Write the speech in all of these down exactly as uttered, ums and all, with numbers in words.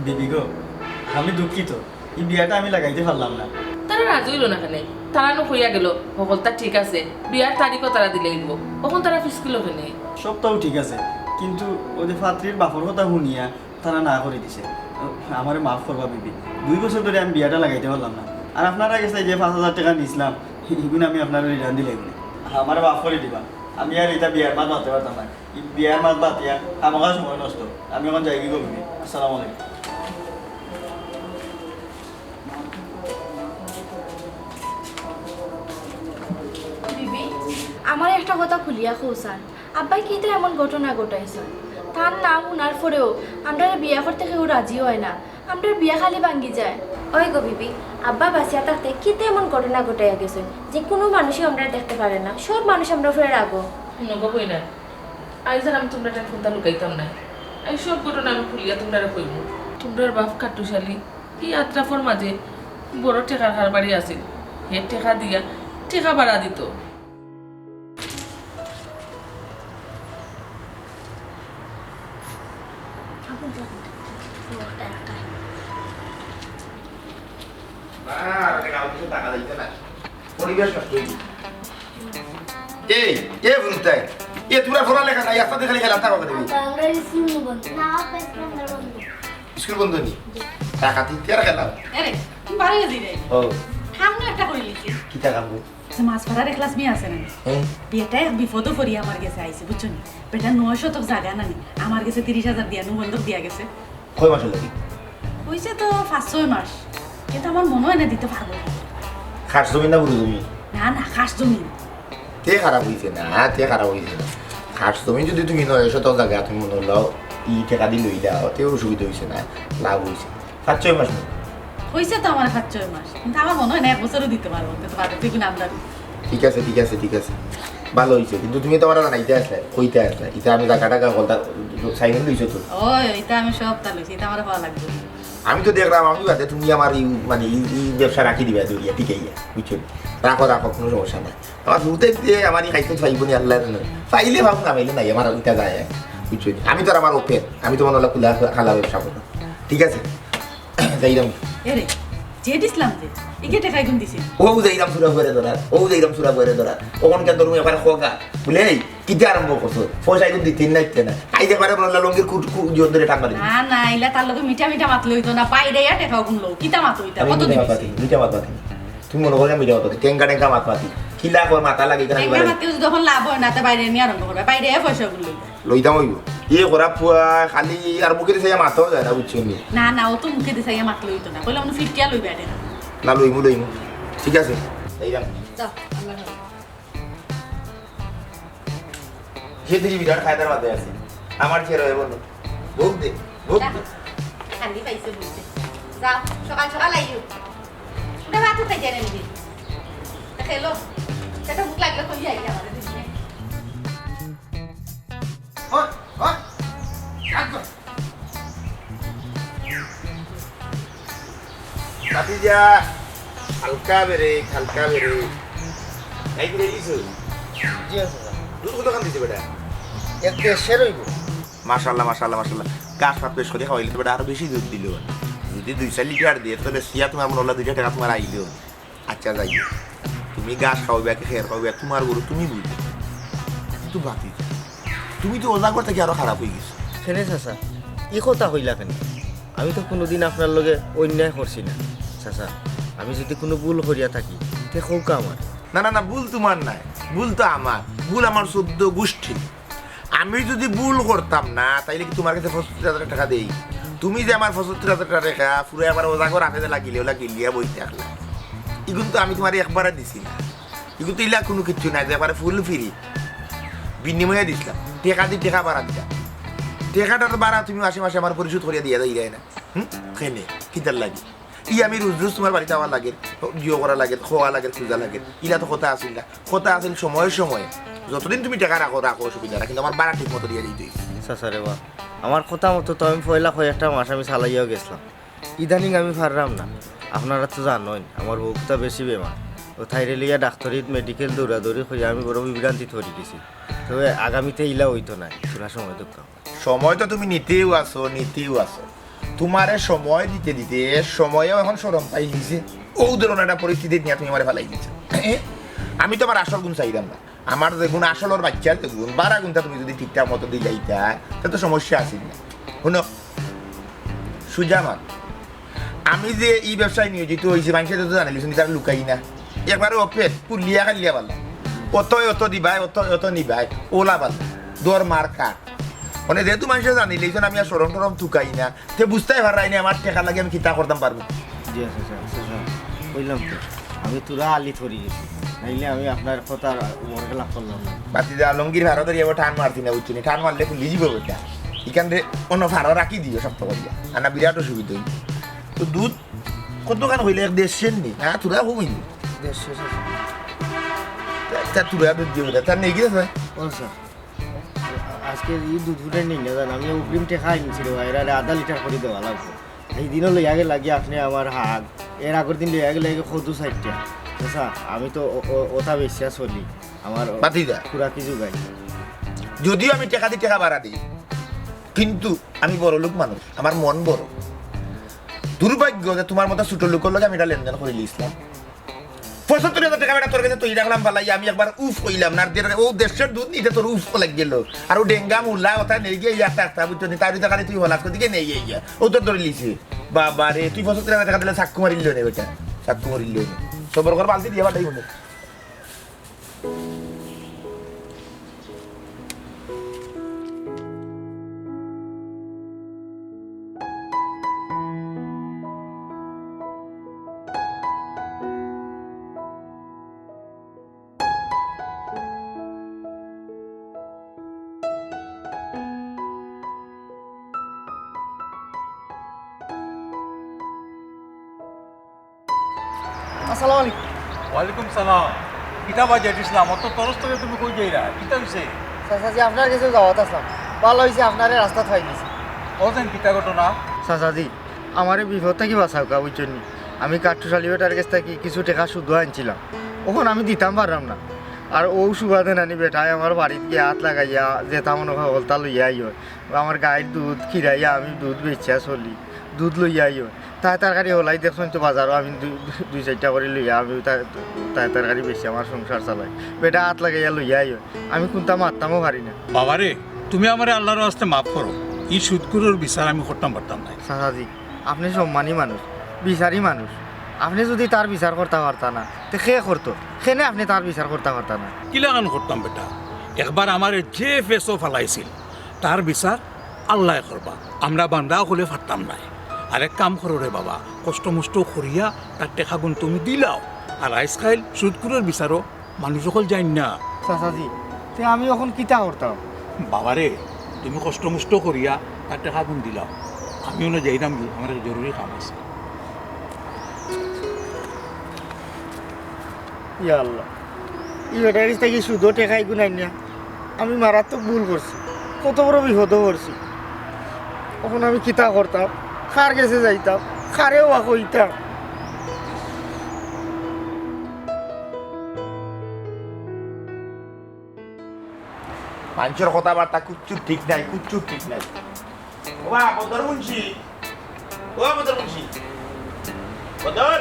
বিবি গো, আমি দুঃখিত, ই বিয়াটা আমি লাগাইতে পারলাম না। তারা রাজি অইলো না কেনে? তারা নু কইয়া গেলো, হকলতা ঠিক আছে, বিয়ার তারিখও তারা দিলাইবো। অখন তারা ফিসকিলো কেনে? সবতাউ ঠিক আছে, কিন্তু অউ যে পাত্রীর বাপর কথা হুনিয়া তারা না করি দিছে। আমারে মাফ করবা বিবি, দুই বছর ধরি আমি বিয়াটা লাগাইতে পারলাম না। আর আপনারার গেছে যে পাঁচ হাজার টেকা নিছলাম, ইগুন আমি আপনারে return দিলাইমু। আমারে মাফ করি দিবা, আমি আর ইতা বিয়ার মাত মাততে পারতাম না। ই বিয়ার মাত বাদ দিয়া খামোখা সময় নষ্ট। আমি অখন যাইগি গো বিবি। আসসালামু আলাইকুম। বিবি, আমারে একটা কথা খুলিয়া কও ছাইন, আব্বায় কিতা এমন ঘটনা ঘটাইছইন? তান নাম হুনার পরেও আমরারে বিয়া করতে কেউ রাজি অয় না, আমরার বিয়া খালি ভাঙ্গি যায়। অয় গো বিবি, আব্বা বাঁচিয়া থাকতে কিতা এমন ঘটনা ঘটাইয়া গেছইন যে কুনু মানুষে আমরারে দেখতে পারে না, সব মানুষ আমরার উপরে রাগো। হুনো গো বইন, আইজ আর আমি তুমরার ঠার কুন্তা লুকাইতাম নায়। এই সব ঘটনা আমি খুলিয়া তুমরারে কইমু। তুমরার বাপ খাট্টুশ আলী ই আতরাফর মাঝে বড় টেকার কারবারি আছিল। হে টেকা দিয়া টেকা ভাড়া দিত। পরিবেশ নষ্ট অইবো। এই, এ বুঝতায়, এ তুমরার পড়ালেখা নাই, আস্তা খালি খেলা থাকো কেনে? আব্বা, আমরার স্কুল বন্ধ। না, আব্বা, স্কুল বন্ধ। স্কুল বন্ধ নি? জি। টাকা দিতে আর খেলা? আরে, তুমি বাড়ি গেছি রে। ও। খাম না একটা করে লিখি। কিতা খাম গো? সে মাছ ধরার এক ক্লাস মেয়ে আছে না? হ্যাঁ। বেটা এক বিপদও পড়ি আমার গেছে আইছে, বুঝছো নি? বেটা নয় শতক জাগা নানি, আমার গেছে তিরিশ হাজার দিয়া নু বন্ধক দিয়া গেছে। কয় মাসের লাগি? অইছে তো পাঁচ ছয় মাস, কিন্তু আমার মনো অয় না দিতে পারবো। খাস জমি না বুড়ো জমি? না, না, খাস জমি। তে খারাপ অইছে না, তে খারাপ অইছে না। খাস জমি যদি তুমি নয় শতক জাগা তুমি মনো লও, ই টেকা দি লইলা, তেউ অসুবিধা অইছে না, লাভ অইছে। পাঁচ ছয় মাস মতো। অইছে তো আমার পাঁচ ছয় মাস, কিন্তু আমার মনো অয় না এক বছরও দিতে পারবো, দিতে পারবো, তুই কি নামদারি? ঠিক আছে, ঠিক আছে, ঠিক আছে, ভালা অইছে, কিন্তু তুমি তো আমারে জানাইতে আছলায়, কইতে আছলায়, ইতা আমি জাগা টাগা হকলতা সাইন লইছো তো? ওই, ইতা আমি সবতা লইছি, ইতা আমার হওয়া লাগবে। আমি তো দেখলাম, আমি বাদে তুমি আমার ই, মানে, ই, ই ব্যবসা রাখি দিবা দৌড়িয়া, ঠিক আছে, বুঝছো? রাখো, রাখো, কুনু সমস্যা নাই। আমার হুরুতে যে আমার ই খাইতে পাইবো নি আল্লাহ জানে। পাইলে ভাবো, না পাইলে নাই, আমার ইটা যায়, বুঝছো? আমি তো আর আমার ওপেন, আমি তো মনে হলো খোলা খালা ব্যবসা করবো। ঠিক আছে? যাইরাম। এরে, যে দিছলাম যে, ইকে টেকাই গুন দিছে। ও যাইরাম সুরা করে ধরার, ও যাইরাম সুরা করে ধরার। ওখান কেন তুমি এবার খোকা? বলে, এই, কিতা আরম্ভ করছো? পয়সা এগুন দিতে না, দিতে না। আইজ একবারে মনে হলো লঙ্গির কুট, কুট জোর ধরে টান মারি। না, না, ইলা তার লগে মিঠা মিঠা মাত লইতো না, বাইরে ইয়া টেকা গুন লও। কিতা মাত অইতা? আমি কত মিঠা মাত দিবি? মাতি, মিঠা মাত মাতি। তুমি মনে করো আমি মিঠা মাত মাতি, টেঙ্গা টেঙ্গা মাত মাতি। কিলা কয় মাথা লাগে, এখানে টেঙ্গা এবারে। মাতিও যদি তখন লাভ অয় না, তে বাইরে নিয়ে আরম্ভ করবে। বাইরে এ পয়সা গুন লইবে। লইতাম অইব। এ করা পুয়া খালি আর মুখে দিছে মাথাও যায় না, বুঝছো নি? না, না, ও তো মুখে দিছে মাত লইতো না। কইলে মনে ফিটিয়া লইবে এটা। না, লইমু, লইমু। ঠিক আছে। এই যান। যাও, আল্লাহ হাফেজ। সে দেখি বিরাট কায়দার মাঝে আছে। আমার ছেলে হয়ে বলো। ভোগ দে, ভোগ দে। খালি পাইছে বলছে। যাও, সকাল সকাল আইও। ওটা ভাত উঠে যায় না নিজে। খেলো। সেটা ভুক লাগলে কই যাই আমাদের দিকে। ওই, ওই, ডাক দে। ভাতিজা, হালকা বেরে, হালকা বেরে। এই কি রেডি হইছো? জি, আছে, স্যার। দুধ কতখান দিছে বেটা? এক দেড়শের অইব। মাশাআল্লাহ, মাশাআল্লাহ, মাশাআল্লাহ। গাছ পাত পেশ করে খাওয়াইলে তো বেটা আরো বেশি দুধ দিল। যদি দুই চার লিটার দিয়ে, তাহলে সিয়া তোমার মনে হলো দুইটা টাকা তোমার আইলো। আচ্ছা, যাই হোক। তুমি ঘাস খাওয়াইবা কি খের খাওয়াইবা, তোমার গরু তুমি বুঝবে। কিন্তু ভাতিজা, তুমি তো ওজাগর থাকি আরো খারাপ হয়ে গেছো। কেনে চাচা, ই কথা কইলা কেনে? আমি তো কোনোদিন আপনার লগে অন্যায় করছি না। চাচা, আমি যদি কোনো ভুল করিয়া থাকি, তে কউক্কা আমারে। না, না, না, ভুল তোমার নায়, ভুল তো আমার, ভুল আমার চোদ্দ গোষ্ঠী। আমি যদি ভুল করতাম না, তাইলে কি তোমার কাছে পঁচাত্তর হাজার টাকা দেই? তুমি যে আমার পঁচাত্তর হাজার টাকা পুরো একবার ওজাগর হাতে লাগিলে, ওলা গিলিয়া বই থাকলা। ইগুন তো আমি তোমার একবারে দিছি না। ইগুন তো ইলা কোনো কিচ্ছু নাই, যে একবারে ফুল ফ্রি বিনিময়ে দিছিলাম। টাকা দি টাকা বাড়া দিতা। টাকাটার বাড়া তুমি মাসে মাসে আমার পরিশোধ করিয়া দিয়া যাই যায় না। হুম? কেনে? কিতার লাগি? ই আমি রোজ রোজ তোমার বাড়িত আওয়া লাগে, জিও করা লাগে, খোয়া লাগে, খুঁজা লাগে। ইলা তো কথা আছিল না। কথা আছিল সময়ে সময়ে। যতদিন তুমি টাকা রাখো, রাখো, অসুবিধা নাই, কিন্তু আমার বাড়া ঠিক মতো দিয়া দিতে হইবে। চাচা রে বা, আমার কথা মতো তো আমি পয়লা কয়েকটা মাস আমি চালাইয়াও গেছিলাম। ইদানিং আমি পাররাম না। আপনারা তো জানইন, আমার বউটা বেশি বেমার। ও তাইরে লইয়া ডাক্তারিত মেডিকেল দৌড়াদৌড়ি করিয়া আমি বড় বিভ্রান্তিত পড়ি গেছি। তবে আগামীতে ইলা অইতো নায়, থুড়া সময় দেউক্কা। সময় তো তুমি নিতেউ আছো, নিতেউ আছো। তুমারে সময় দিতে দিতে সময়ও এখন শরম পাই গেছে। ও ধরনের একটা পরিস্থিতি নিয়া তুমি আমারে ফালাই দিছো। আমি তো আমার আসল গুণ চাইলাম না, আমার যে গুণ, আসলর বাচ্চার যে গুণ, বারা গুণটা তুমি যদি ঠিকঠাক মতো দিলাইতা, তে তো সমস্যা আছিল না। হুনো, সুজা মাত, আমি যে ই ব্যবসায় নিয়োজিত অইছি, মানষে তো জানিলিছইন, তারা লুকাই না, একবারে ওপেন, খুলিয়া খালিয়া বালা। অত অত দিবায়, অত অত নিবায়, ওলা বালা, দর মার কাট। মানে, যেহেতু মানষে জানিলিছইন, আমি আর শরম টরম তুকাই না, তে বুঝতায় পাররায়নি আমার টেকার লাগি আমি কিতা করতাম পারমু। জি, আচ্ছা, আচ্ছা, আচ্ছা, আচ্ছা। কইলাম তো, আমি থুড়া আলি থরি গেছি, নাইলে আমি আপনার কথার উপর খেলাফ করলাম না। বাতি দে, আলমগীর ভারো ধরিয়া টান মারছি না, বুঝছো নি? টান মারলে খুলি যিবো বেটা। ইখান রে অন্য ভারো রাখি দিও শক্ত করিয়া, আনা বিরাট অসুবিধা অইবো। তো দুধ কতখান অইলে, এক দেড় সের নি? না, থুড়া কম অইবো। দেড়শো, দেড়শো। তা, তা থুড়া দুধ দিও বেটা, তার নেই গিয়ে আছে? ও স্যার, আজকে এই দুধ ফুটে নিয়ে না জান, আমি অগ্রিম টেকা আনছি রে ভাই, এরা আধা লিটার করি দেওয়া লাগবো। এই দিনও লইয়া গেলা গিয়া আপনি আমার হাগ, এর আগর দিন লইয়া গেলা গিয়া কদু চাইরটা। আচ্ছা, আমি তো ও-, ও-, ওটা বেচিয়া চলি, আমার বাতি দা। খুরাকি যোগাই। যদিও আমি টেকা দি টেকা বাড়া দেই, কিন্তু আমি বড় লোক মানুষ, আমার মন বড়। দুর্ভাগ্য যে তুমার মতো ছোট লোকর লগে আমি এটা লেনদেন করি লিছলাম। পঁচাত্তর হাজার টেকা বেটা তোর গেছে থই রাখলাম ফালাই, আমি একবার উফ কইলাম না, আর দের-, ও দেড়শোর দুধ নিতে তোর উফ লাগি গেল। আর ও ডেঙ্গা মুলা ওটা নেই গিয়া, ইয়া, তা, তা, বুঝছো নি? তার ওই জায়গায় তুই হলাস করতে গিয়ে নেই গিয়া, ইয়া। ও তোর ধরে লিছে। বাবা রে, তুই পঁচাত্তর হাজার টেকা দিলে চাক্কু মারিল নে বেটা। চাক্কু মারিল নে। সবর কর, বালতি দিয়া পাঠাই মনে। আসসালামু আলাইকুম। ওয়ালাইকুম সালাম। কিতা বাজার ইসলাম, অত তরস তরে তুমি কই যাইরা? কিতা হইছে? চাচাজি, আপনার গেছে যাওয়াত আসলাম। ভালা হইছে আপনারে রাস্তাত পাই গেছি। ও যেন কিতা ঘটনা? চাচাজি, আমারে বিপদ থাকি বাঁচাউক্কা, বুঝছইন নি? আমি কাঠুশালী বেটার গেছ থাকি কিছু টেকা সুদো আনছিলাম, অখন আমি দিতাম পাররাম না। আর অউ সুবাদে নানি বেটায় আমার বাড়িত গিয়া আত লাগাইয়া যেতা মনো অয় হকলতা লইয়া আইও। আমার গাইর দুধ খিরাইয়া আমি দুধ বেচিয়া চলি, দুধ লইয়া আইও। তাই তরকারি হলাই দেখছইন তো বাজারো, আমি দুই, দুই চাইরটা করি লইয়া আমি তাই, তাই তরকারি বেচি আমার সংসার চালাই। বেটায় আত লাগাইয়া লইয়া আইও, আমি কুন্তা মাততামও পারি না। বাবারে, তুমি আমারে আল্লার ওয়াস্তে মাফ করো, ই সুদখুরর বিচার আমি করতাম পারতাম নায়। চাচাজি, আপনে সম্মানী মানুষ, বিচারি মানুষ, আপনে যুদি তার বিচার করতা পারতা না, তে কে করতো? কেনে আপনে তার বিচার করতা পারতা না? কিলাখান করতাম বেটা, একবার আমারে যে ফেসো ফালাইছিল, তার বিচার আল্লায় করবা, আমরা বান্দা অকলে পারতাম নায়। আর এক কাম করো রে বাবা, কষ্ট-মষ্ট করিয়া তার টেকাগুন তুমি দিলাও, আর আইজকাইল সুদখুরর বিচারো মানুষ অকল যাইন না। চাচাজি, তে আমি অখন কিতা করতাম? বাবারে, তুমি কষ্ট-মষ্ট করিয়া তার টেকাগুন দিলাও, আমি অনো যাইরাম গি, আমার এক জরুরি কাম আছে। ইয়া আল্লাহ, ই বেটার গেছ থাকি সুদো টেকা ইগুন আনিয়া আমি মারাত্মক ভুল করছি, কত বড় বিপদো পড়ছি। অখন আমি কিতা করতাম, কার গেছে যাইতাম, কারে বা কইতাম? মানষর কথাবার্তা কুচ্ছু ঠিক নাই, কুচ্ছু ঠিক নাই। ও বা, বদর মুন্সি। ও বদর মুন্সি। বদর।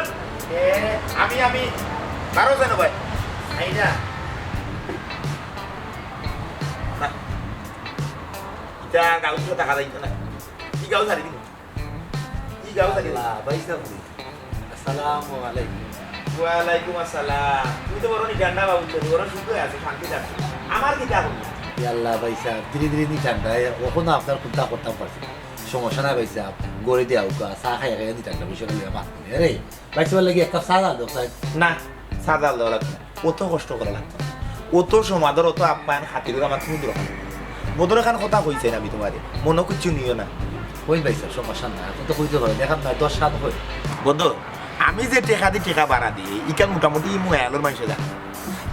এ, আমি, আমি। বারো যেন ভাই। আই না। না। ইটা গাউত থাকা যাইতো না। কি গাউ ছাড়ি দিবি? কি গাউ ছাড়ি দিবি? আল্লাহ, ভাই সাহেব। আসসালামু আলাইকুম। ওয়ালাইকুম আসসালাম। তুমি তো বড় নিঠান্ডা বাবু, তো বড় সুখে আছো, শান্তিতে আছো। আমার কিতা করি? ইয়া আল্লাহ ভাই সাহেব, ধীরে ধীরে নিঠান্ডা, অখনো আপনার কুন্তা করতাম পারছি না। সমস্যা নাই ভাই সাহেব, ঘরে দিয়া আউক্কা, চা খাইয়া খাইয়া নিঠান্ডা বইয়া লইয়া মাত করি। আরে, ভাই সাহেব লাগি এক কাপ চা দাও সাহেব। না, চা দাও লাগতো না। অত কষ্ট করা লাগতো না। অত সমাদর, অত আপ্যায়ন, খাতির করা আমার কোনো দরকার নাই। বদর খান কথা কইছে না আমি তোমারে, মনো কিচ্ছু নিও না। কই ভাই সাহেব, সমস্যা নাই, আপনি তো কইতে পারেন, দেখাত নয়, দশ সাত কই। বদর, আমি যে টেকা দি টেকা বাড়া দিই, ইটা মোটামুটি ই মোবাইলর মানষে জানে।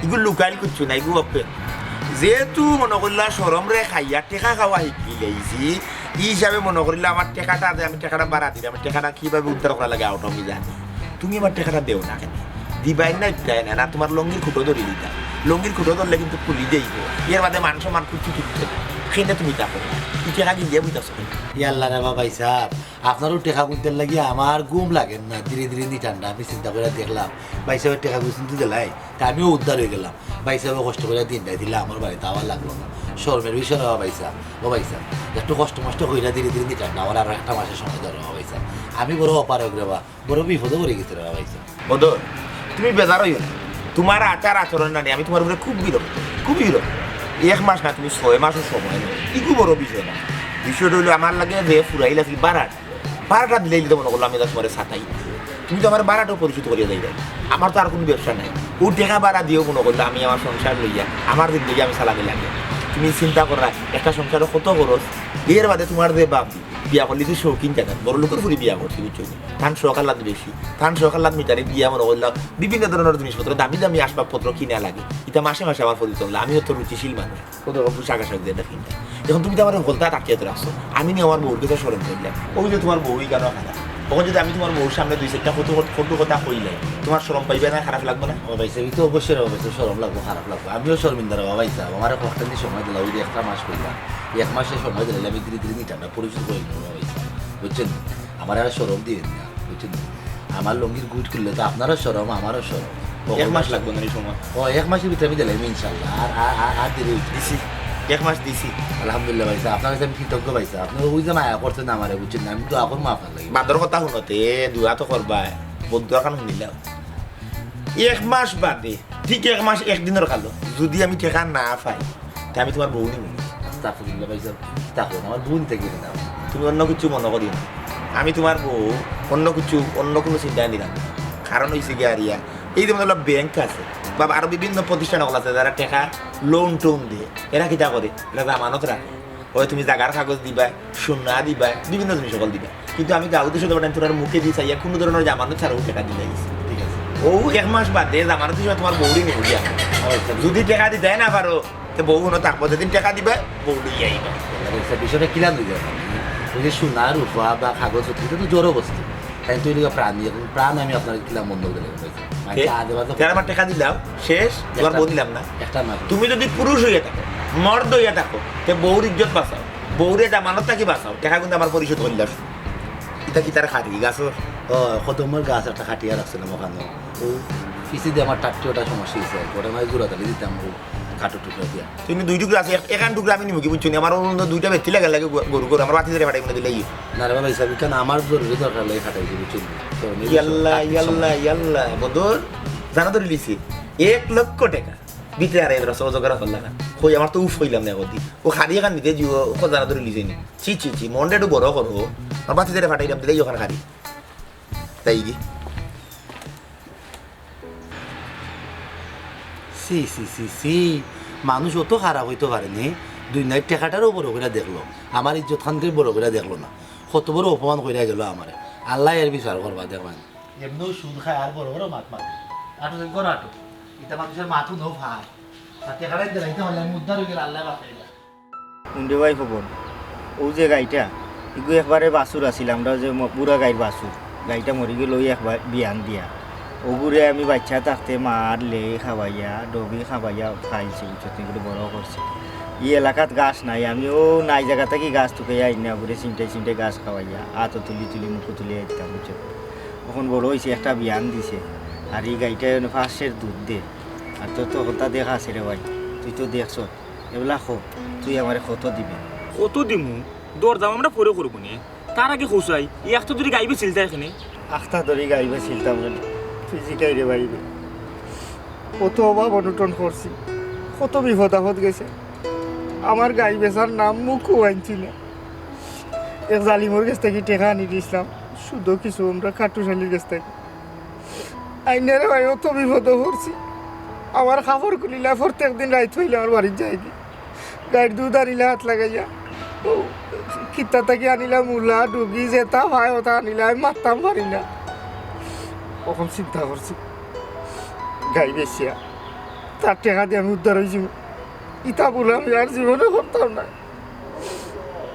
ইগু লুকাইল কিচ্ছু নাই, ইগু open। যেহেতু মনো করিলা শরমরে খাইয়া টেকা খাওয়া হিকি লাইছি, ই হিসাবে মনো করিলা আমার টেকাটা আছে, আমি টেকাটা বাড়া দিলাম, আমি টেকাটা কিভাবে উদ্ধার করা লাগে out of me জানি। তুমি আমার টেকাটা দেও না কেনে? দিবাই না, দিতাই না, না তোমার লঙ্গির খুঁটো ধরি দিতাম। লুঙ্গির খুটো ধরলে কিন্তু খুলি যাইব। এর বাদে মান সম্মান কিচ্ছু টিকতো না। কেনে তুমি তা করো? ই টেকা গিলিয়া বইতাছো কেনে? ইয়াল্লা রে বা ভাইসাব, আপনারও টেকা গুনতে লাগি আমার ঘুম লাগে না, ধীরে ধীরে নি ঠান্ডা। আমি চিন্তা করে দেখলাম, ভাইসাবে টেকা গুনতে দিলাই, তা আমিও উদ্ধার অইগেলাম। ভাইসাবে কষ্ট করে দিন দেয় দিলে আমার বাড়িত আওয়া লাগলো না। শরমের বিষয় রে বা ভাইসাব। ও ভাইসাব, একটু কষ্ট মষ্ট কইরা ধীরে ধীরে নি ঠান্ডা, আমার আর একটা মাসের সময় দেও রে বা ভাইসাব। আমি বড় অপারগ রে বা, বড় বিপদো পড়ি গেছি রে বা ভাইসাব। বদর, তুমি বেজার অইও না। তুমার আচার আচরণ না নি, আমি তুমার উপরে খুব বিরক্ত, খুব বিরক্ত। এক মাস না, তুমি ছয় মাসও সময় নেও, ইগু বড় বিষয় না। বিষয়টা অইলো, আমার লগে যে ফুরাইল আছিল ভাড়াটা, ভাড়াটা দিলাইলে তো মনো করলো আমি তার তুমারে সাতাই। তুমি তো আমার ভাড়াটাও পরিশোধ করিয়া যাইবায়। আমার তো আর কুনু ব্যবসা নাই। অউ টেকা ভাড়া দিয়াও মনো করলো আমি আমার সংসার লইয়া আমার জিন্দেগি আমি চালানি লাগে। তুমি চিন্তা করো না, একটা সংসারে কত খরচ। এর বাদে তুমার যে বাপ বিয়া করলি তুই শৌখিন জাগাত, বড় লোকের ফুরি বিয়া করছি, বুঝছো নি? তান শখ আহ্লাদ বেশি, তান শখ আহ্লাদ মিটাইতে বিয়া মনো করলো বিভিন্ন ধরনের জিনিসপত্র, দামি দামি আসবাবপত্র কিনা লাগে। ইতা মাসে মাসে আমার ফলিত হইলো, আমিও তো রুচিশীল মানুষ, কত রকম পোশাক আশাক দিয়ে দেখি না। এখন তুমি তো আমার হকলতা তাকিয়ে তো রাখছো, আমি নি আমার বউর কাছে শরম করিলাম। অউ যে তুমার বউ ইখানো খারাপ, অখন যদি আমি তুমার বউর সামনে দুই চাইরটা কটু কটু কথা কইলে, তুমার শরম পাইবে না, খারাপ লাগবে না? ও ভাইসাব, ই তো অবশ্যই রে বা ভাইসাব, শরম লাগবো, খারাপ লাগবো। আমিও শর্মিন্দা রে বা ভাইসাব, আমারে কয়েকটা দিন সময় দিলাও, অউ যে একটা মাস কইলাম, এক মাসের সময় দিলে আমি ধীরে ধীরে নি ঠান্ডা পরিশোধ করি নিমু রে বা ভাইসাব, বুঝছইন? আমারে আর শরম দিয়েন না, বুঝছইন? আমার লুঙ্গির গুট খুললে তো আপনারও শরম, আমারও শরম। এক মাস লাগবো না নি সময়? ও, এক মাসের ভিতরে আমি দিলাম ইনশাল্লাহ। আর, আর, আর, আর দেরি অইছে? দিছি, এক মাস দিছি। আলহামদুলিল্লাহ ভাইসাব, আপনার কাছে আমি কৃতজ্ঞ ভাইসাব। আপনি অউ যে মায়া করছেন আমারে, বুঝছইন না? আমি দোয়া করমু আপনার লাগি। বাদর কথা হুনো তে, দোয়া তো করবায়, বদদোয়া খান হুনিলাও। এক মাস বাদে, ঠিক এক মাস এক দিনর কালো, যদি আমি টেকা না পাই, তে আমি তুমার বউ নিমু নি। আস্তাগফিরুল্লাহ ভাইসাব, কিতা কইন, আমার বউ নিতে গেলে না। তুমি অন্য কিচ্ছু মনো করিও না, আমি তুমার বউ, অন্য কিচ্ছু, অন্য কুনু চিন্তায় নিরাম না। কারণ অইছে গিয়া আর ইয়া, এই যে মনে হলো ব্যাংক আছে বা আরো বিভিন্ন প্রতিষ্ঠান অকল আছে, যারা টেকা লোন টোন দেয়, এরা কিতা করে, এরা জামানত রাখে। অয় তুমি জাগার কাগজ দিবায়, সোনা দিবায়, বিভিন্ন জিনিস অকল দিবায়, কিন্তু আমি গাঁওত দেশো যাবার time তুমার মুখেদি চাইয়া কুনু ধরনের জামানত ছাড়া অউ টেকা দিলাইছি। ঠিক আছে। অউ এক মাস বাদে জামানত হিসাবে তুমার বউরে নিমু গিয়া। আচ্ছা। যদি টেকা দিতায় না পারো, তে বউ হুনো থাকবো, যেদিন টেকা দিবায়, বউ লইয়া আইবায়। আচ্ছা, বিষয়টা কিলা লইয়া? অউ যে সোনা, রূপা বা কাগজ, ইতা তো জড় বস্তু। তাইন তো অইলো প্রাণী, এখন প্রাণ আমি আপনার কিলা মন্দ করে দিলাম, ভাইসাব। মানে, তে, আজে বাজে তে আমার টেকা দিলাও, শেষ, তুমার একটা, বউ দিলাম না। একটা মাত্র। তুমি যদি পুরুষ অইয়া থাকো, মর্দ অইয়া থাকো, তে বউর ইজ্জত বাঁচাও, বউরে জামানত থাকি বাঁচাও, টেকা কিন্তু আমার পরিশোধ করিলাও। ইতা কিতার খাড়ি, গাছর? ও, কদমর গাছ একটা কাটিয়া রাখছিলাম অখানো। অউ পিছেদি আমার টাট্টি ওটা সমস্যা অইছে, ওটা মানে জোড়া তালি দিতাম, অউ কাঠর টুকরা দিয়া। তুমি দুই টুকরা আছে, এক-, একান টুকরা আমি নিমু কি, বুঝছো নি? আমার অন্য দুইটা বেত্তি লাগার লাগে গ-, গরু গরু, আমার ভাতিজারে পাঠাইমু না দিলে ইয়ে। না রে বা ভাইসাব, ইখান আমার জরুরি দরকার লাগি কাটাইছি, বুঝছো নি? তো আমি ইয়াল্লা, ইয়াল্লা, ইয়াল্লা, বদর, জানা ধরি লিছি। এক লক্ষ টেকা। ভিতরে আর এবার সহজ করা পারলা না। কই, আমার তো উফ অইলাম না কদি। অউ খাড়ি এখান নিতে জিও, অউ জানা ধরি লিছি নি। ছি, ছি, ছি, মনটা একটু বড় করো। আমার ভাতিজারে পাঠাইলাম দিলে ইয়ে অখান খাড়ি। তাই কি? ছি, ছি, ছি, ছি। মানুষ অত খারাপ অইতো পারে নি? দুনিয়ার টেকাটারেও বড় করিয়া দেখলো, আমার ইজ্জত খানরে বড় করিয়া দেখলো না। কত বড় অপমান করিয়া গেলো আমারে। আল্লায় এর বিচার করবা, দেখবা। এমনেউ সুদ খায় আর বড় বড় মাত মাতে। আটো, তুমি করো আটো। ইতা মানুষের মাথু নো ফার। আর টেকাটা দিলাইতে পারলে আমি উদ্ধার অইগেলে আল্লায় বাঁচাইলা। হুনরে ভাই খবর, অউ যে গাইটা, ইগু একবারে বাছুর আছিল, আমরার যে ম-, বুড়া গাইর বাছুর, গাইটা মরি গেল অউ একবার বিয়ান দিয়া। অগুরে আমি বাইচ্চা থাকতে মার লে খাওয়াইয়া, ডবি খাওয়াইয়া খাইছি, বুঝছো, ইগুরে বড় করছি। ই এলাকাত গাছ নাই, আমি অউ নাই জাগা থাকি গাছ তুকাইয়া আইনা অগুরে চিমটাই চিমটাই গাছ খাওয়াইয়া, আতো তুলি তুলি মুখো তুলিয়া দিতাম, বুঝছো। অখন বড় অইছে, একটা বিয়ান দিছে, আর ই গাইটায় অনো পাঁচ সের দুধ দে, আর তোর তো হতা দেখা আছে রে ভাই, তুই তো দেখছস। এবলা ক, তুই আমারে কত দিবে? কত দিমু? দরদাম আমরা পরে করবো নে। তার আগে কও চাই, ই আখতা ধরি গাই বেচিলতা কেনে? আখতা ধরি গাই বেচিলতাম কেনে? তুই জিকাইরে ভাই রে। কত অভাব অনটন করছি, কত বিপদ আপদ গেছে। আমার গাই বেচার নাম মুখও আনছি না। এক জালিমর গেছ থাকি টেকা আনি দিছলাম, সুদো কিছু আমরা খাটুশালির গেছ থাকি। আইনারে ভাই, অত বিপদো পড়ছি। আমার কাপড় খুলিলা, প্রত্যেক দিন রাইত অইলে আমার বাড়িত যায়গি। গাইর দুধ আনিলা হাত লাগাইয়া। অউ, কিতা থাকি আনিলা, মুলা, ডুগি, যেতা পায়, অতা আনিলা, আমি মারতাম পারি না। অখন চিন্তা করছি, গাই বেচিয়া তার টেকা দি আমি উদ্ধার অইযিমু। ইতা ভুল আমি আর জীবনে করতাম না।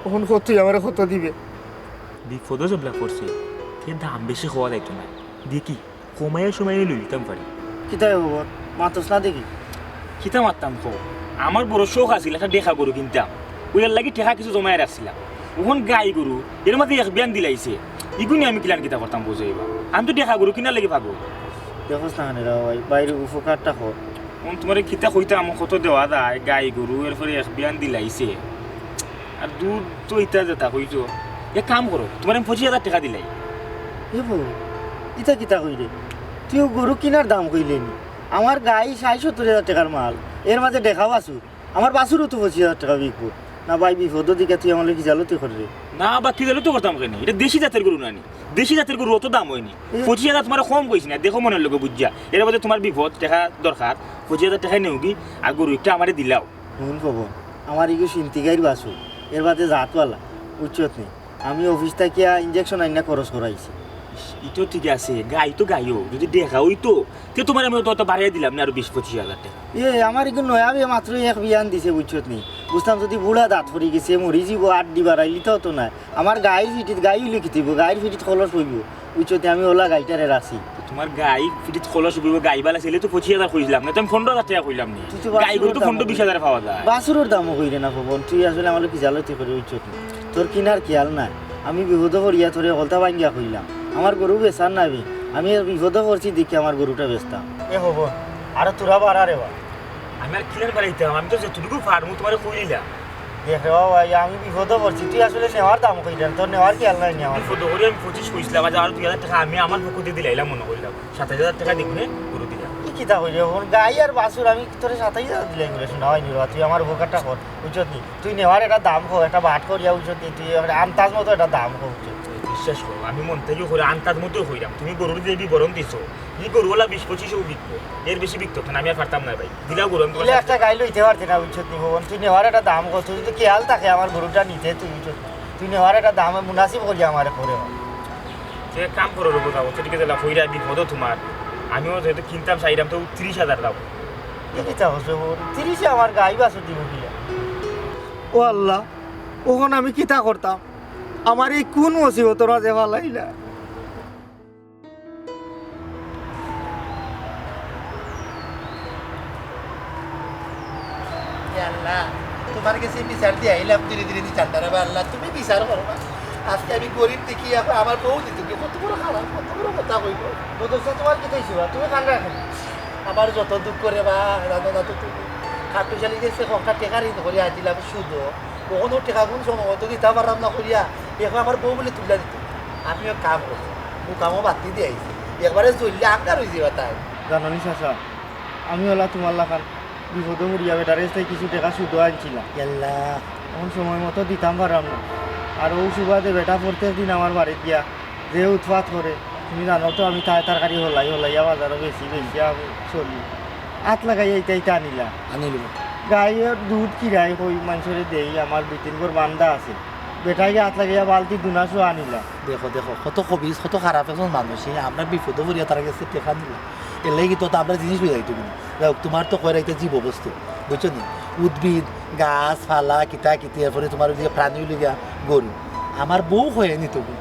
অখন ক তুই আমারে কত দিবে? বিপদো যেবলা পড়ছে, তে দাম বেশি কওয়া যাইতো না। দেখি, কমাইয়া সমাইয়া লইতাম পারি। কিতা অইবো? মাতস না দেখি। কিতা মাততাম কও, আমার বড় শখ আছিল একটা দেশি গরু কিনতাম, অউ এরলাগি টেকা কিছু জমাইয়া রাখছিলাম। অখন গাই গরু, এর মাঝে এক বিয়ান দিলাইছে, ইগু নিয়া আমি কিলান কিতা করতাম বুঝো এবার। আমি তো দেশি গরু কিনার লাগি পাগল। দেখোস না কেনে রে ভাই, ভাইর উপকারটা কর। অখন তুমারে কিতা কইতাম, কত দেওয়া যায়, গাই গরু, এরপরে এক বিয়ান দিলাইছে, আর দুধ তো ইতা যেতা কইছো। এক কাম করো, তুমারে আমি পঁচিশ হাজার টেকা দিলাই। এ বউ, ইতা কিতা কইরে? তুই অউ গরু কিনার দাম কইলে নি? আমার গাই ষাইট সত্তইর হাজার টেকার মাল, এর মাঝে দেশি বাছুর। আমার বাছুরও তো পঁচিশ হাজার টেকা বিকবো। না ভাই, বিপদো দেখিয়া তুই আমারে কিজালতি কররে। না বা কিজালতি করতাম কেনে? ইটা দেশি জাতের গরু না নি? দেশি জাতের গরু অত দাম অয় নি। এ- পঁচিশ হাজার তুমারে কম কইছি না, দেখো মনর লগে বুঝিয়া। এর বাদে তুমার বিপদ, টেকা দরকার, পঁচিশ হাজার টেকা নেওগি, আর গরু একটা আমারে দিলাও। হুন পবন, আমার ইগু সিন্তি গাইর বাছুর, এর বাদে জাতওয়ালা, বুঝছত নি? আমি অফিস থাকিয়া ইঞ্জেকশন আইনা খরচ করাইছি। ইতো ঠিক আছে, গাই তো গাইও, যদি দেশি অইতো, তে তুমারে আমি অত, অত বাড়াইয়া দিলাম না আরো বিশ পঁচিশ হাজার টেকা। এ, আমার ইগু নয়া বিয়া মাত্র এক বিয়ান দিছে, বুঝছত নি? বুঝতাম যদি বুড়া দাঁত পড়ি গেছে, মরি যিবো, আড্ডি বাড়াইলি তো অত নায়। আমার গাইর ফিটিত, গাই অইলে কিতা অইবো, গাইর ফিটিত খলস অইবো, বুঝছত নি? আমি অলা গাইটারে রাখছি। তো তুমার গাই ফিটিত খলস অইবো, গাই বালা ছেলে তো পঁচিশ হাজার কইছিলাম না, তো আমি পনেরো হাজার টেকা কইলাম নি। তুই তো গাই গরু তো বাছুরর দাম পনেরো বিশ হাজারে পাওয়া যায়। বাছুরর দামও কইরে না পবন, তুই আসলে আমারে কিজালতি কররে, বুঝছত নি? তোর কিনার খেয়াল নাই, আমি বিপদো পড়িয়া তোরে হকলতা ভাঙ্গিয়া কইলাম, আমার গরু বেচার নাবি, আমি বিপদো পড়ছি দেখিয়া আমার গরুটা বেচতাম। এ পবন, আরে তোরা বাড়া রে বা। আমি আর কিলান বাড়াইতাম, আমি তো যেটুকু পারমু তুমারে কইলাম। দেখ রে বা ভাই, আমি বিপদো পড়ছি, তুই আসলে নেওয়ার দাম কইরে না, তোর নেওয়ার খেয়াল নাই নি আমার। বিপদো পড়ি আমি পঁচিশ কইছিলাম, আজ আরো দুই হাজার টেকা আমি আমার পক্ষ থাকি দিলাইলাম মনো কইলাম। সাতাইশ হাজার টেকা দিমু নে, গরু দিলাম। ই কিতা কইরে, অখন গাই আর বাছুর আমি তোরে সাতাইশ হাজার দিলাইমু রে, শোনা অয়নি রে বা, তুই আমার উপকারটা কর, বুঝছত নি? তুই নেওয়ার একটা দাম ক, একটা বাট করিয়া, বুঝছত নি? তুই একটা আন্দাজ মতো একটা দাম ক, বুঝছত নি? বিশ্বাস করো, আমি মন থাকি করি, আন্দাজ মতোউ কইরাম। তুমি গরুর যে বিবরণ দিছো, ই গরু অলা বিশ পঁচিশেও বিকবো, এর বেশি বিকতো না, আমি আর পারতাম না ভাই। দিলাও গরু, আমি তুমার দিলে সাথে একটা গাই লইতে পারতে না, বুঝছত নি পবন? তুই নেওয়ার একটা দাম ক, তোর যদি খেয়াল থাকে আমার গরুটা নিতে, তুই বুঝছত নি? তুই নেওয়ার একটা দাম মুনাসিব করিয়া আমারে করে। তে এক কাম করো রে বা, অত টিকে দিলা কইরা বিপদো তুমার। আমিও যেহেতু কিনতাম চাইরাম তো তিরিশ হাজার দাম। ই কিতা কইরে বা, তিরিশে আমার গাই বাছুর দিবো কিলা? ও আল্লাহ, অখন আমি কিতা করতাম? আমারে ই কুন মুসিবতর মাঝে ফালাইলা? এ আল্লাহ, তুমার গেছে বিচার দিয়া আইলাম, ধীরে ধীরে বিচার দ্বারা বা আল্লাহ, তুমি বিচার করো না। আজকে আমি গরিব দেখি, এখন আমার বউ দিতে গিয়ে কত বড় খারাপ, কত বড় কথা কইবো। বদরসা, তুমার কিতা অইছে বা? তুমি কান্দরায় কেনে? আমার যত দুঃখ রে বা, জানো না তো তুমি। খাটুশালি গেছে, কয়টা টেকা ঋণ করি আনছিলাম সুদো। অখনো টেকা কুন সময় মতো দিতাম পারলাম না করিয়া, এখন আমার বউ বুলে তুলিয়া দিতো। আমিও কাম করছি, মুকামও বাত্তি দিয়া আইছি। একবারে জ্বললে আঙ্গার অইযিবা তাই। জানো নি চাচা, আমি অলা তুমার লাখান বিপদো পড়িয়া বেটার গেছ থাকি কিছু টেকা সুদো আনছিলাম। ইয়াল্লা। অখন সময় মতো দিতাম পারলাম না। আর অউ সুবাদে বেটা প্রত্যেক দিন আমার বাড়িত গিয়া যে উৎপাত করে, তুমি জানো তো, আমি তার তরকারি হলাই হলাইয়া বাজারো বেচি, বেচিয়া আমি চলি। আত লাগাইয়া ইতা ইতা আনিলা। আনিলিবো। গাইর দুধ কিরাই কই মানষরে দেই, আমার দুই তিন ঘর বান্দা আছে। বেটায় গিয়া আত লাগাইয়া বালতি দুনা সহ আনিলা। দেখো, দেখো, কত খবিছ, কত খারাপ একজন মানুষ, হে আমরার বিপদো পড়িয়া তার গেছে টেকা নিলা। এরলাগি তো, তো আমরার জিনিস লইয়া যাইতো কিনা। যাউক, তুমার তো কইরা ইতা জীব বস্তু, বুঝছো নি? উদ্ভিদ, গাছ, পালা, কিতা কিতি, এরপরে তুমার অউ যে প্রাণী অইলো গিয়া গরু। আমার বউ কইয়া নিতো গি।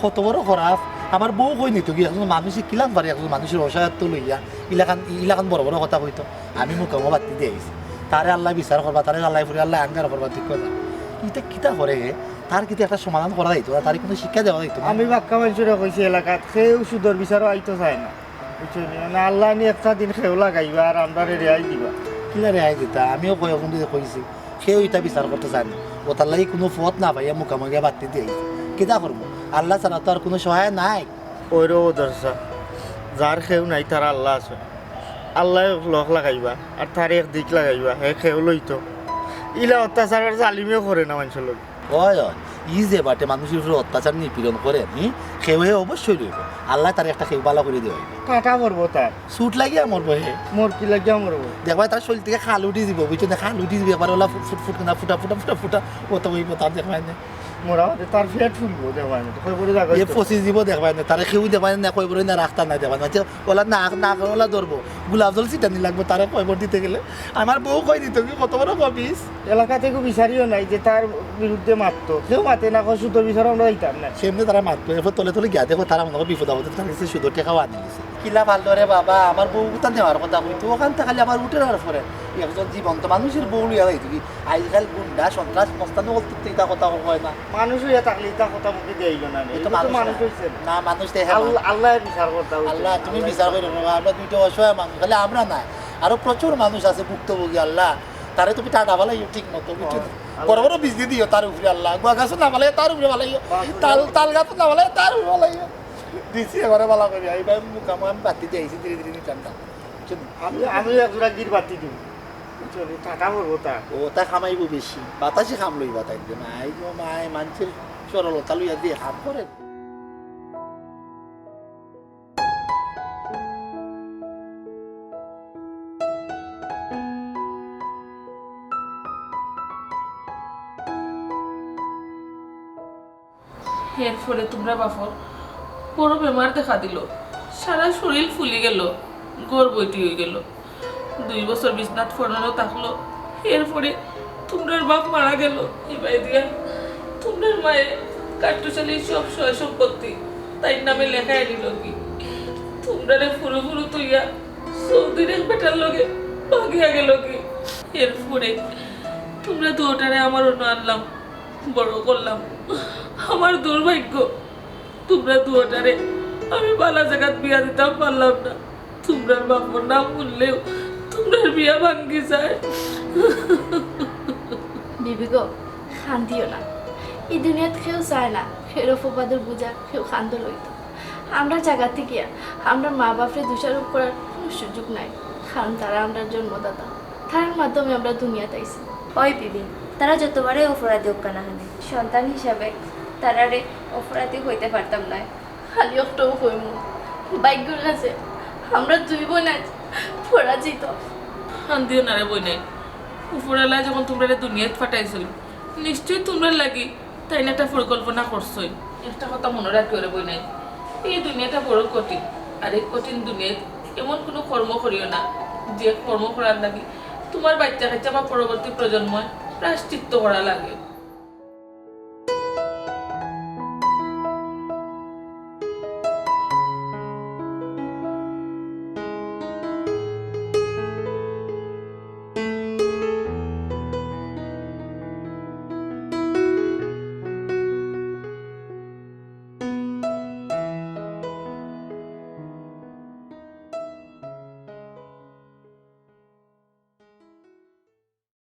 কত বড় খারাপ, আমার বউ কই নিতো গি। একজন মানুষে কিলান পারে, একজন মানুষর অসহায়ত্ব লইয়া ইলাখান, ইলাখান বড় বড় কথা কইতো। আমি মুকামো বাত্তি দিয়া আইছি। তারে আল্লায় বিচার করবা, তারে আল্লায় ফুরি আল্লায় আঙ্গার করবা, ঠিক কথা। ইতা কিতা করে হে? তার কিতা একটা সমাধান করা যাইতো না? তারে কুনু শিক্ষা দেওয়া যাইতো না? আমি বাক্কা মানষরে কইছি এলাকাত, কেউ সুদর বিচারো আইতো চায় না। বুঝছো নি? মানে আল্লায় নি একটা দিন কেউ লাগাইবা আর আমরারে রেহাই দিবা। কিলা রেহাই দিতা? আমিও কয়েকজনরে কইছি, কেউ ইতা বিচার করতো চায় না। অতার লাগি কুনু পথ না পাইয়া মুকামো গিয়া বাত্তি দিয়া আইছি। কিতা করমু? আল্লাহ ছাড়া তো আর কুনু সহায় নাই। ওই রে বদরসা, যার কেউ নাই, তার আল্লাহ আছে। আল্লায় এক লগ লাগাইবা, আর তারে এক দিক লাগাইবা, হে কেউ লইতো। ইলা অত্যাচার আর জালিমেও করে না মানষর লগে। অয়, অয়, ই যে বাটে মানুষর উপরে অত্যাচার নিপীড়ন করে, হুম, কেউ হে অবশ্যই লইবো। আল্লায় তারে একটা কেউ বালা করি দেওয়াইবো। কাটা পড়বো তার। চুট লাগিয়া মরবো হে। মরকি লাগিয়া মরবো। দেখবায় তার শরীর থাকি খাল উঠি যিবো, বুঝছো নি? খাল উঠি যিবো, একবারে অলা ফুট ফুট ফুট কিনা ফুটা ফুটা ফুটা ফুটা, অত অইবো তার দেখবায় নে। মরা বাদে তার পেট ফুলবো, দেখবায় নে, কয়বরে জাগা এ অইতো। পচি যিবো দেখবায় নে, তারে কেউ দেখবায় নে, কয়বরে না রাস্তা নাই দেখবায় নে। আচ্ছা, অলা নাক, নাক অলা ধরবো, গোলাপ জল ছিটানি লাগবো তারে কয়বর দিতে গেলে। আমার বউ কই দিতো কি, কত বড় খবিছ। এলাকা থাকি বিচারিও নাই যে তার বিরুদ্ধে মাততো, কেউ মাতে না, কয় সুদর বিচারো আমরা যাইতাম না। সেমনে তারা মাততো, এরপর তলে তলে গিয়া দেখো, তারা মনে হয় বিপদ আপদে তার গেছে সুদর টেকাও আনি দিছে। কিলা পারলো রে বাবা, আমার বউ গুতা নেওয়ার কথা কইতো, অখানতা খালি আমার উঠে আর পরে। একজন জীবন্ত মানুষের বউ লইয়া যাইতো কি? আইজকাল গুন্ডা, সন্ত্রাস, মস্তান অকলতা তো ইতা কথা কয় না। মানুষ অইয়া থাকলে ইতা কথা মুখে দিয়া আইলো না রে। এ তো ইতা তো মানুষ মানুষ না। অইছে না। না, মানুষ দেখে না। আল্লাহ, আল্লাহ বিচার করতা অইছে। আল্লাহ, তুমি বিচার করো না, আমরা দুইটা অসহায় মানুষ, খালি আমরা নায়, আরো প্রচুর মানুষ আছে ভুক্তভোগী। আল্লাহ, তারে তুমি টাকা ফালাইও ঠিক মতো, বুঝছো নি? আল্লাহ। বড় বড় বিজলি দিও তার উপরে আল্লাহ, গুয়া গাছও না ফালাইও তার উপরে ফালাইও, বাহ। তাল, তাল গাছও না ফালাইও তার উপরে ফালাইও। দিছি এবারে বালা করি, এইবার মুকাম আমি বাতি দিয়ে আইছি, ধীরে ধীরে নিতাম না, বুঝছো নি? আমি, আমি এক জোড়া গির বাতি দিব, বুঝছো নি? টাকা পড়বো তা। ও তা কামাইবো বেশি, বাতাসে কাম লইবা তাই দে। মাই গো মাই, মানষের সরলতা লইয়া দিয়ে কাম করে। এরপরে তুমরার বাফর বড় বেমার দেখা দিলো, সারা শরীল ফুলি গেলো, ঘর বইটি অইগেলো। দুই বছর বিছনাত ফড়ানো থাকলো, এরপরে তুমরার বাফ মারা গেলো। ইবায় দিয়া তুমরার মায়ে কাট্টুশালীর সব সয় সম্পত্তি তাইর নামে লেখাই নিলো কি? তুমরারে ফুরু ফুরু থইয়া সৌদির এক বেটার লগে ভাগিয়া গেলো কি? এরপরে তুমরা দুইটারে আমার অনো আনলাম, বড় করলাম। আমার দুর্ভাগ্য, তুমরা দুইটারে আমি বালা জাগাত বিয়া দিতাম পারলাম না। তুমরার বাফর নাম হুনলেউ তুমরার বিয়া ভাঙ্গি যায়। বিবি গো, কান্দিও না। ই দুনিয়াত কেউ চায় না কেউর অপবাদর বুঝা কেউ কান্দো লইতো। আমরার জাগা থাকিয়া আমরার মা বাফরে দোষারোপ করার কুনু সুযোগ নাই, কারণ তারা আমরার জন্মদাতা, তারার মাধ্যমে আমরা দুনিয়াত আইছি। অয় বিবি, তারা যতবারই অপরাধী অউক্কা না কেনে, সন্তান হিসাবে তারারে অপরাধী কইতে পারতাম নায়। খালি অকটাউ কইমু, ভাগ্যর কাছে আমরা দুই বইন আইজ পরাজিত। কান্দিও না রে বইনাইন, উপরআলায় যখন তুমরারে দুনিয়াত পাঠাইছইন, নিশ্চয়ই তুমরার লাগি তাইন একটা পরিকল্পনা করছইন। একটা কথা মনো রাখিও রে বইনাইন, এই দুনিয়াটা বড় কঠিন, আর এই কঠিন দুনিয়াত এমন কুনু কর্ম করিও না, যে কর্ম করার লাগি তুমার বাইচ্চা কাইচ্চা বা পরবর্তী প্রজন্ময় প্রায়শ্চিত্ত করা লাগে।